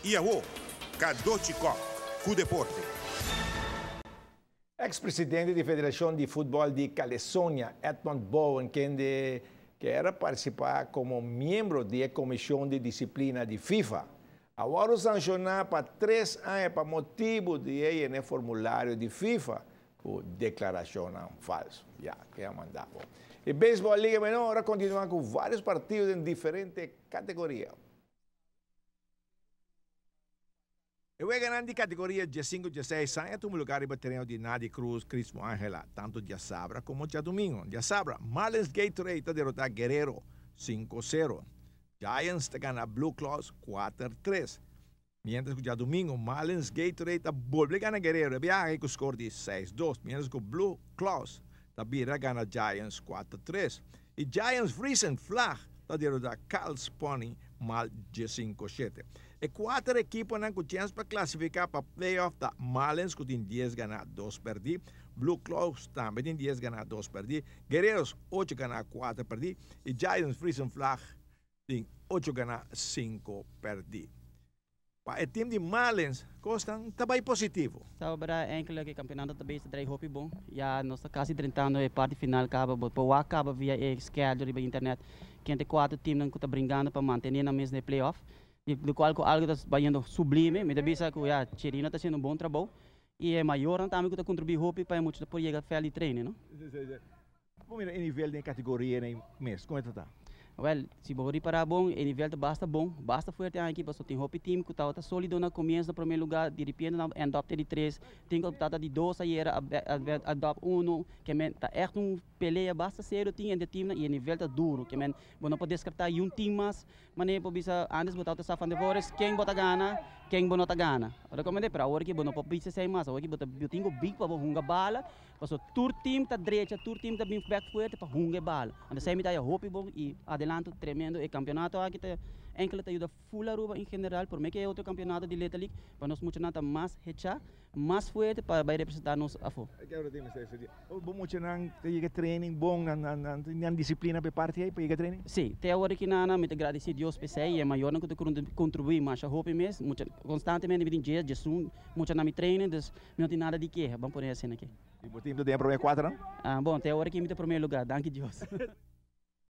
I awo, Cadochi Kock ku deporte. Ex presidente di Federacion di Futbol di Calesonia, Edmond Bowen, kende kier a participa como miembro di e comision di disciplina di FIFA, a wordo sanciona pa tres aña pa motibo di e yena e formulario di FIFA cu declaracionnan falso. Ya, ke a manda bo. E Baseball Liga Menor a continua cu varios partido den diferente categoria. E weganan di kategoria diesinku dieseis aña tuma lugar riba tereno di Nadi Cruz Crismo Angela, tantu diasabra komo djadumingu. Diasabra, Marlins Gatorade ta derotá Guerrero sinku sero. Giants ta gana Blue Claws kuater tres. Miéntras ku djadumingu, Marlins Gatorade ta bolbe gana Guerrero e biaha ku skor di seis dos, miéntras ku Blue Claws ta bira gana Giants kuater tres. I Giants Friesen Flag ta derotá Carl's Pony mal diesinku shete. E kuater ekiponan ku chèns pa klasifiká pa playoff ta Marlins ku tin dies ganá, dos pèrdí, Blue Claws tambe tin dies ganá, dos pèrdí, Guerreros ocho ganá, kuater pèrdí i Giants Frisian Flag tin ocho ganá, sinku pèrdí. Pa e tim di Marlins kosnan ta bai positivo. Ta obra enkele ku e kampeonato ta bezig ta drai hopi bon. Ya nos ta kasi drentando e parti final kaba. Bo por wak kaba via e schedule riba internet ken ta e kuater timnan ku ta bringando pa mantené nan mes den e playoff. Di lokual ku algu ta bayendo sublime. Mi ta bisa ku ya Chirino ta hasiendo un bon trabou i e mayornan tambe ku ta kontribuí hopi pa e mucha ta por yega vèlt di training no. Bo mira e nivel den e kategoria ei mes, kon e ta ta? Wèl, si bo ripará bon, e nivel ta basta bon, basta fuerte aki pasobra tin hopi tim ku tabata sólido na komienso na promé lugá, di ripiente nan end up te di tres, tin ku tabata di dos ayera a end up uno, ke men ta ègt un pelea basta serio tin entre timnan i e nivel ta duru, ke men bo no por deskartá yun tim mas. Manera bo bisa antes bo tabata sa van tevoren ken bo ta gana, ken bo no ta gana. Recomendé, pero awor aki bo no por bisa esei mas. Awor aki bo ta bo tin ku big pa bo hunga bala, pasobra tur team ta drecha, tur team ta bin bek fuerte pa hunga e bala. Anto esei mi ta haya hopi bon i adelanto tremendo. E campeonato aki ta enkele ta yuda full Aruba en general, prome ke e otro campeonato di Little League, pa nos muchanan ta mas hechá. Mas fuerte pa bai representa nos afo. Bo muchanan ta yega training bon, nan tin nan disciplina pa e parti ei pa yega training? Si, te awor aki nan mi ta gradeci Dios p'esei i e mayornan ku ta contribui masha hopi mes, mucha constantemente mi tin djes, djesun muchanan mi training, dus mi no tin nada di keha, ban pone asina aki. I bo tin ta den e prome kuaternan? Bon, te awor aki mi ta prome lugar, danki Dios.